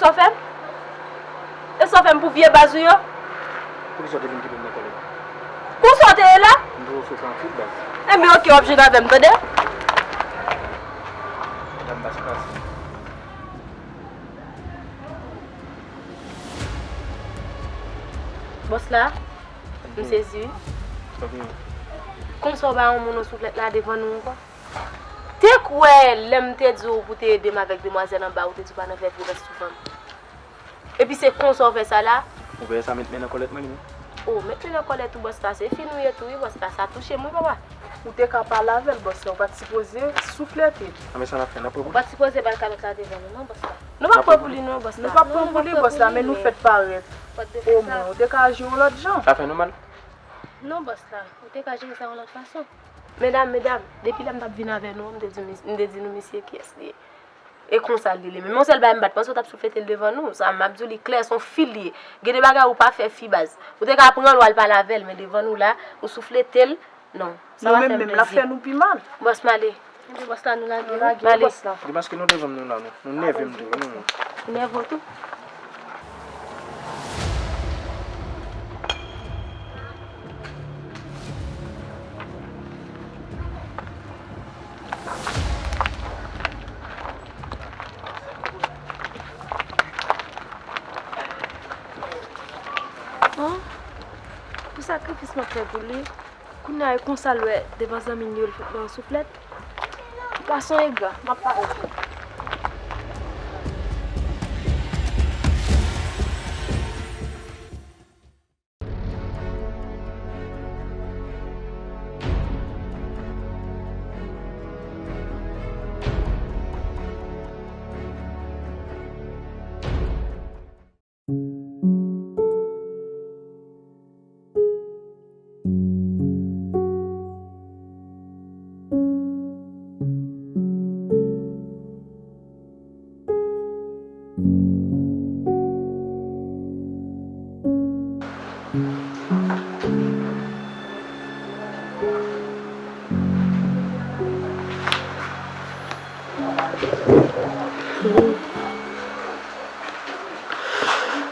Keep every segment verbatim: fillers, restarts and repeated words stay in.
Sa w fè m? E sa w fè m pou vye baz ou yo? Poukisa w te vin kite m nan kòlèt? Konsa w te ye la? M toujou sou pran tout baz. Enben, oke, w ap jwenn avè m, tande? Madanm baz pase. Bòs la, m sezi wi. Konsa w ba yon moun yon souflèt la devan nou ankò? Te kwè lè m te di w pou te ede m avèk demwazèl anba, ou te di w pa nan fè vye rès sou fanm. Epi se konsa w fè sa la? Ou wè sa met men nan kòlèt mwen li menm. O, met men nan kòlèt ou bòs la, se fi nou ye tou wi bòs la, sa touche m wi papa. Ou te ka pale avè l bòs la, ou pa t sipoze souflete. Anben sa n ap fè, n ap pran pou li? Ou pa t sipoze ba l kalòt la devan nou non bòs la. Nou p ap pran pou li non bòs la. Nou p ap pran pou li bòs la, men nou fèt parèt. Omwen, ou te ka aji yon lòt jan. Sa fè nou mal? Non bòs la, ou te ka jere sa yon lòt fason. Medam, medam, depi lè m t ap vin avè nou an, m te di, m te di nou misye kiyès li ye. E konsa l rele. Men yon sèl bagay m pa t panse w t ap souflete l devan nou. Sa m ap di w li klè, se yon fi l ye. Gen de bagay ou pa fè fi baz. Ou te ka pran l w al pale avè l, men devan nou la, ou souflete l. Non, sa pa fè m plezi. Nou menm menm, l ap fè nou pi mal. Bòs m ale. Enben bòs la, nou lage wi. M ale. Depaske nou devan m nou la, nou, nou nève m tou wi nou menm. Ou nève w tou? An, pou sakrifis m ap fè pou li, kounye a e konsa l wè devan zanmi l yo l fout mwen yon souflèt. Li pa son engra, m ap pale avè l.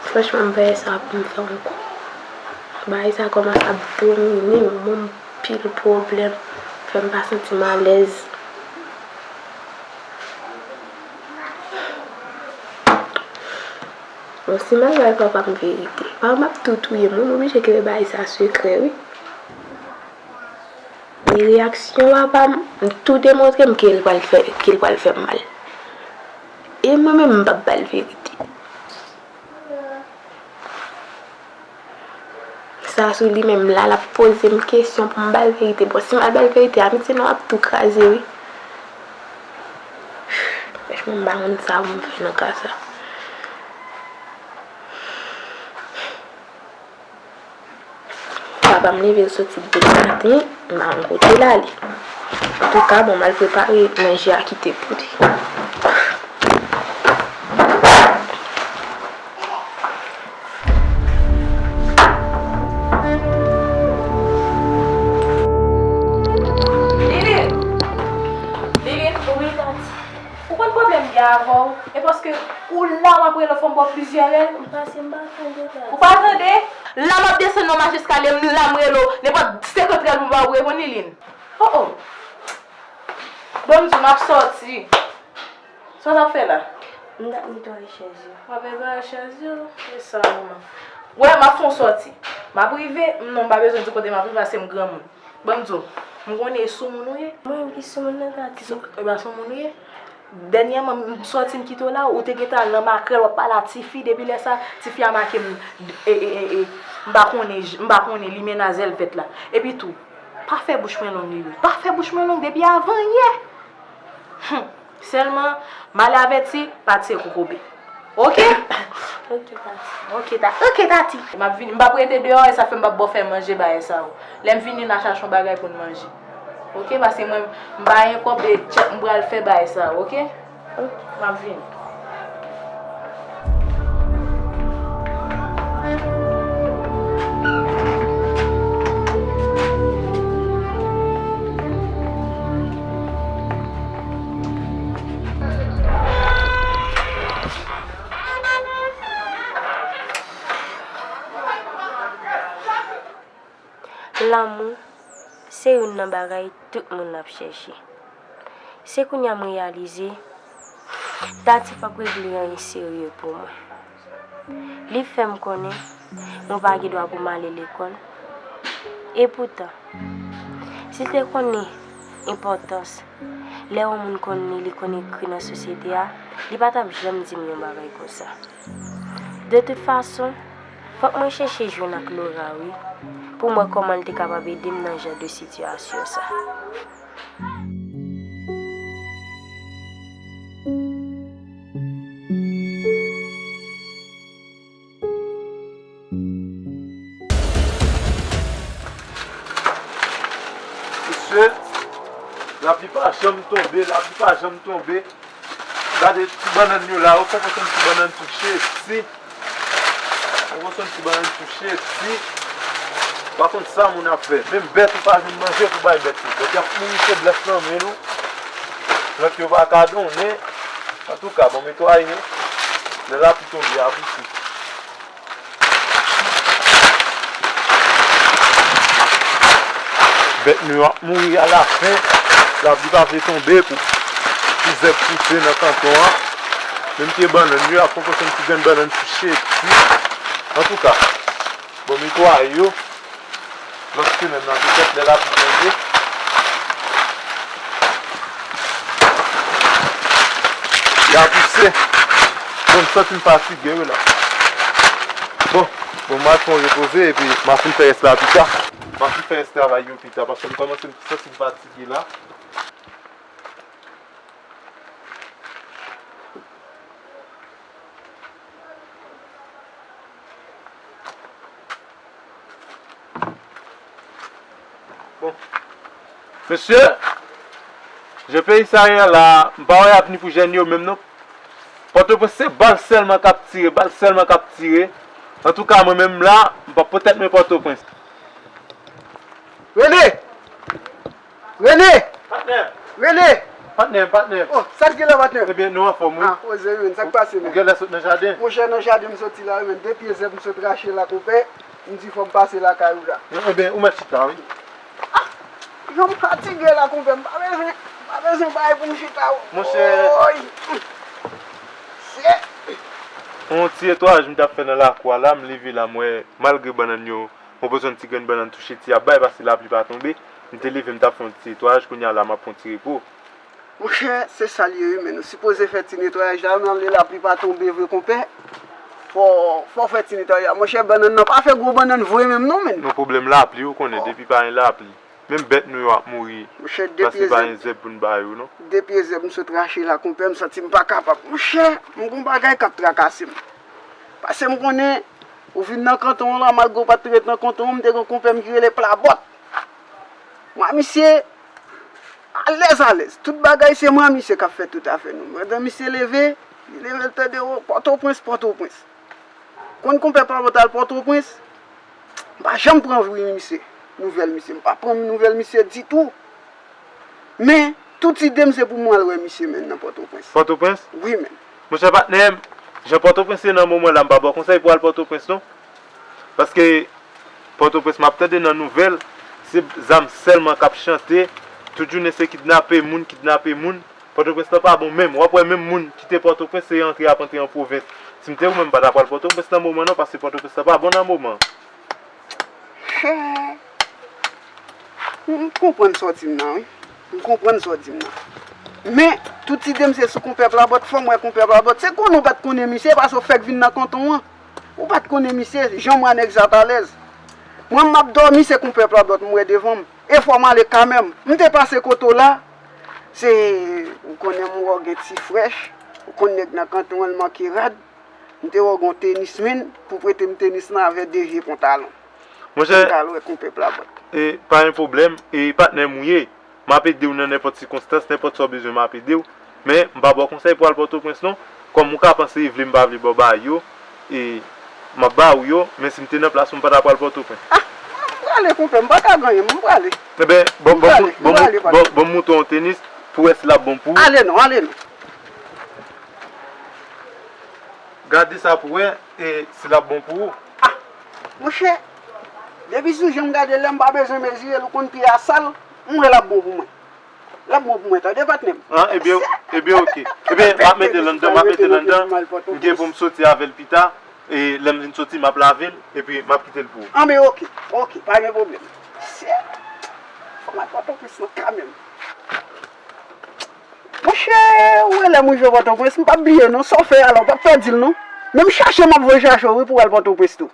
Franchman, m pa wè sa pou m fè ankò. Bagay sa kòmanse ap domine m, ban m anpil pwoblèm, fè m pa santi m alèz. Bon, si m al bay papa m verite, papa m ap tou touye m wi, m oblije kenbe bagay sa sekrè wi. Men reyaksyon papa m, m tou demontre m ke l pral fè, ke l pral fè m mal. E mwen menm, m p ap ba l verite. Sa sou li menm la, l ap poze m kesyon pou m ba l verite. Bon, si m al ba l verite, amitye nou ap tou kraze wi. Franchman, m pa konn sa pou m fè nan ka sa. Papa m leve l soti depi maten, m pa konn kote l ale. Antouka, bon, m al prepare manje a kite pou li. Lili! Lili! Wi, Tati. Ou konn pwoblèm m gen avè w? E paske ou la w ap rele w fò m ba w plizyè rèl? M pase m pa tande, Tati. Ou pa tande? La m ap desann nan mach eskalye m la m rele w nenpòt senkant rèl pou m ba w reponn, Lilin. Oh, oh. Bon, m di w m ap sòti. Sa w t ap fè la? M t ap netwaye chèz yo. W ap netwaye chèz yo? E sa, manman. Wè, m ap fè yon sòti. M ap rive, m non, m pa bezwen di kote m ap rive, paske m granmoun. Ban m di w, m konnen e soumoun ou ye. Mwen menm ki soumoun nan, Tati? Sou, e pa soumoun ou ye? Dènyèman, m sòti m kite w la, ou te gentan al nan makrèl, w ap pale a tifi, depi lè sa, tifi a make m, e, e, e, e, m pa konnen, j-, m pa konnen, li menaze l vèt la. Epi tou, pa fè bouch mwen long, Lili. Pa fè bouch mwen long depi avan yè. Hum. Sèlman, mal avèti, pa tire kokobe. Oke? Oke, Tati. Oke, Ta-, oke, Tati. M ap vini, m p ap rete deyò, e sa fè m p ap ba w fè manje bagay sa yo. Lè m vini, n a chache yon bagay pou n manje. Oke? Paske mwen, m pa gen kòb, e tchèk m pral fè bagay sa yo, oke? Oke. M ap vini. Lanmou se youn nan bagay tout moun ap chèche. Se kounye a m reyalize Tati p ap regle anyen serye pou mwen. Li fè m konnen mwen pa gen dwa pou m ale lekòl. Epoutan, si l te konnen enpòtans lè yon moun konn li, li konn ekri nan sosyete a, li pa t ap janm di m yon bagay konsa. De tout fason, fòk mwen chèche jwenn ak Laura wi, pou m wè kòman l te kapab ede m nan jan de sitiyasyon sa. Mesye, lapli pa janm tonbe, lapli pa janm tonbe. Gade ti bannann yo la, ou konprann ti bannann touche, si. Ou konprann ti bannann touche, si. Pa konn sa moun ap fè. Menm bèt ou pa jwenn manje pou bay bèt yo. Bèt y ap mouri feblès nan men nou. Plant yo pa ka donnen. Antouka, bon netwaye. Lè lapli tonbe a pouse. Bèt nou yo ap mouri alafen. Lapli pa vle tonbe pou, pou zèb pouse nan kanton an. Menm pye bannann yo ap pran kòm ti grenn bannann touche tou. Antouka, bon netwaye yo. Lòt semèn nan, petèt lè lapli tonbe. Y a pouse. Bon, m santi m fatige wi la. Bon, bon, m al fè yon repoze epi m a fin fè rès la pita. M a fin fè rès travay yo pita paske m kòmanse m santi m fatige la. Bon. Mesye, jan peyi sa ye a la, m pa wè avni pou jèn yo menm non. Pòtoprens se bal sèlman k ap tire, bal sèlman k ap tire. Antouka, mwen menm la, m p ap pote tèt mwen Pòtoprens. Rene! Rene! Patnè! Rene! Patnè, patnè! Oh, sa k gen la, patnè? Ebyen, nou anfòm, wi. Ah, koze, wi, sa k pase, men? Ou genlè sot nan jaden? Monchè, nan jaden m soti la, wi, men de pye zèb m sot rache la, konpè. M di fò m pase lakay ou la. Ebyen, ou mèt chita, wi. Ah! Jan m fatige la, konpè, m pa bezwen, m pa bezwen bagay pou m chita, wi. Monchè. Oy! Shit! Yon ti netwayaj m t ap fè nan lakou a la, m leve la, m wè, malgre bannann yo, mwen bezwen ti grenn bannann touche ti ap bay, paske lapli pa tonbe. M te leve, m t ap fè yon ti netwayaj, kounye a la, m ap fè yon ti repo. Monchè, se sa l ye wi, men nou sipoze fè ti netwayaj la, menm lè lapli pa tonbe vre, konpè. Fò, fò fè ti netwayaj la. Monchè, bannann nan pa fè gwo bannann vre menm non, men. Non, pwoblèm lapli, ou konnen, depi pa gen lapli. Menm bèt nou yo ap mouri. Monchè, de pye zèb. Paske pa gen zèb pou n ba yo, non. De pye zèb m sot rache la, konpè, m santi m pa kapab. Monchè, m gon bagay k ap trakase m. Paske m konnen, ou vin nan kanton an la, malgre w pa t ret nan kanton an, m te gen yon konpè m ki rele Plabòt. Mwen, misye, alèz, alèz. Tout bagay se mwen misye k ap fè tout afè nou. Pandan misye leve, li leve l tande, o, Pòtoprens, Pòtoprens. Konn konpè Plabòt al Pòtoprens, m pa janm pran vri misye, nouvèl misye. M pa pran nouvèl misye ditou. Men, tout ide m se pou mwen al wè misye, men, nan Pòtoprens. Pòtoprens? Wi, men. Monchè patnè m, jan Pòtoprens ye nan moman la, m pa ba w konsèy pou al Pòtoprens, non. Paske Pòtoprens m ap tande nan nouvèl, se zam sèlman k ap chante, tout jounen se kidnape moun, kidnape moun. Pòtoprens lan pa bon menm. W ap wè menm moun kite Pòtoprens, se rantre y ap rantre an pwovens. Si m te ou menm, m pa ta pral Pòtoprens nan moman non, paske Pòtoprens lan pa bon nan moman. M konprann sa w di m nan, wi. M konprann sa w di m nan. Men, tout ide m se sou konpè Plabòt, fò m wè konpè Plabòt. Se konnen w pa t konnen misye, paske w fèk vin nan kanton an. Ou pa t konnen misye, jan m wè nèg sa t alèz. Mwen, m ap dòmi, se konpè Plabòt m wè devan m. E fò m ale kanmenm. M te pase kote w la, se, ou konnen m wè w gen ti frèch, ou konn nèg nan kanton an, l manke rad. M te wè w gen yon tenis, men, pou prete m tenis lan avè de vye pantalon. Monchè, m t al wè konpè Plabòt. E, pa gen pwoblèm, e patnè m ou ye. M ap ede w nan nenpòt sikonstans, nenpòt sa w bezwen, m ap ede w. Men, m pa ba w konsèy pou al Pòtoprens non. Kòm ou ka panse, vle m pa vle ba w bagay yo, e m ap ba ou yo, men si m te nan plas ou, m pa ta pral Pòtoprens. Ah, m prale, konpè, m pa ka gen anyen, m prale. Ebyen, bon, bon, bon, bon, bon, m montre w yon tenis pou wè si l ap bon pou ou. Ale non, ale non. Gade sa pou wè, e si l ap bon pou ou. Ah, monchè, Depi sou jan m gade l la, m pa bezwen mezire l, ou konn pye a sal, m wè l ap bon pou mwen. L ap bon pou mwen, tande, patnè m. An, ebyen, ebyen, oke. Ebyen, m ap mete l anndan, m ap mete l anndan. M gen pou m soti avè l pita. E lè m vin soti, m ap lave l, epi m ap kite l pou ou. Anben, oke, oke, pa gen pwoblèm. Shit! Fò m al Pòtoprens nan kanmenm. Monchè, ou wè lè m rive Pòtoprens, m p ap bliye non, sa w fè a la, w p ap pèdi l non. Men m chache, m ap voye chache w wi pou w al Pòtoprens tou.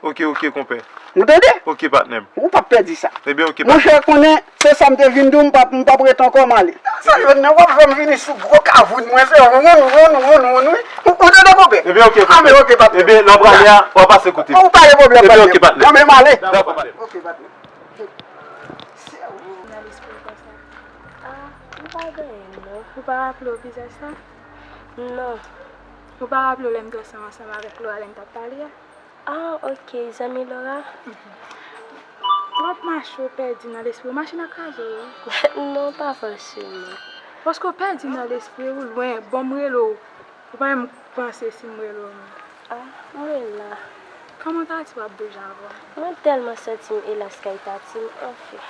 Oke, oke, konpè. Ou tande? Oke, patnè m. Ou p ap pèdi sa. Ebyen, oke, patnè m. Monchè, konnen, se sa m te vin di w, m p ap, m p ap ret ankò, m ale. Sa jwenn nan, w ap fè m vini sou gwo kavoun mwen, se woun, woun, woun, woun, wi. Ou, ou tande, konpè? Ebyen, oke, patnè m. Anben, oke, patnè m. Ebyen, lè w prale a, w ap pase kote m. Ou pa gen pwoblèm, patnè m. Ebyen, oke, patnè m. Anben, m ale. Dakò, patnè m. Oke, patnè m. Nan lespri w konsa. Ah, m pa gen anyen, non. Ou pa raple w vizaj sa? Non. Ou pa raple w lè m te ansanm, ansanm avèk Laura lè n t ap pale a? Ah, ok, zanmi Laura. Mhm. W ap mache w pèdi nan lespri w, machin ap kraze w wi. Non, pa fòseman. Paske w pèdi nan lespri w, lwen, bon m rele w, ou pa menm panse si m rele w menm. Ah, mwen la. Kòman Tati w ap bouje avè w? Mwen tèlman santi m elas kay Tati m, anfen.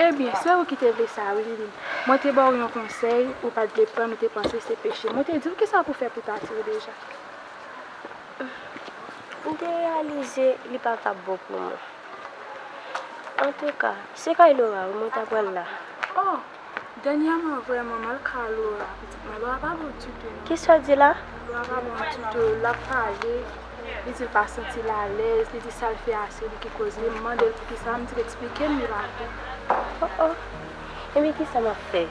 Ebyen, se ou ki te vle sa wi, Lili. Mwen te ba w yon konsèy, ou pa t vle pran l, ou te panse se peche. Mwen te di w kisa pou w fè pou Tati w deja. M te reyalize li pa t ap bon pou mwen. Antouka, se kay Laura wi mwen ta pral la. Oh, dènyèman vrèman m al kay Laura, pitit mwen, Laura pa bon ditou non. Kisa w di la? Laura pa bon ditou, l ap pale, li di l pa santi l alèz, li di sa l fè a se li ki koz li, m mande l poukisa, m di l eksplike m, li pa vle. Oh oh, ebyen kisa m ap fè?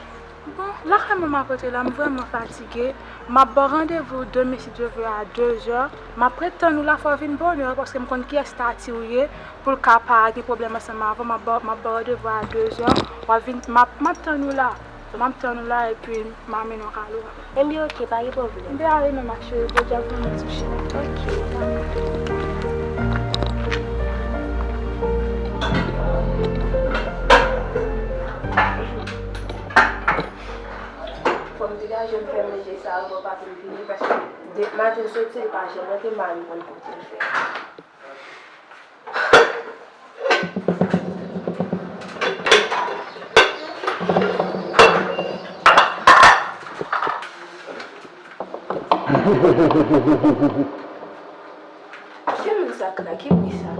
Bon, lakay mwen m ap rete la, m vrèman fatige. M ap ba w randevou demen si Dye vle a de zè. M ap ret tann ou la, fò w vin bonè, paske m konn kiyès Tati w ye, pou l ka pa gen pwoblèm ansanm avè w. M ap ba, m ap ba w randevou a de zè. W ap vin, m ap, m ap tann ou la. M ap tann ou la, epi m ap mennen w kay Laura. Ebyen, oke, pa gen pwoblèm. Ebyen, ale non, ma chérie, podyab pou mwen sou chimen. Oke, dakò. Fò m degaje m fè manje sa avan papi m vini, paske depi maten l soti, l pa janm rantre, m pa menm konn kote l fè. Ki moun sa k la? Ki bri sa?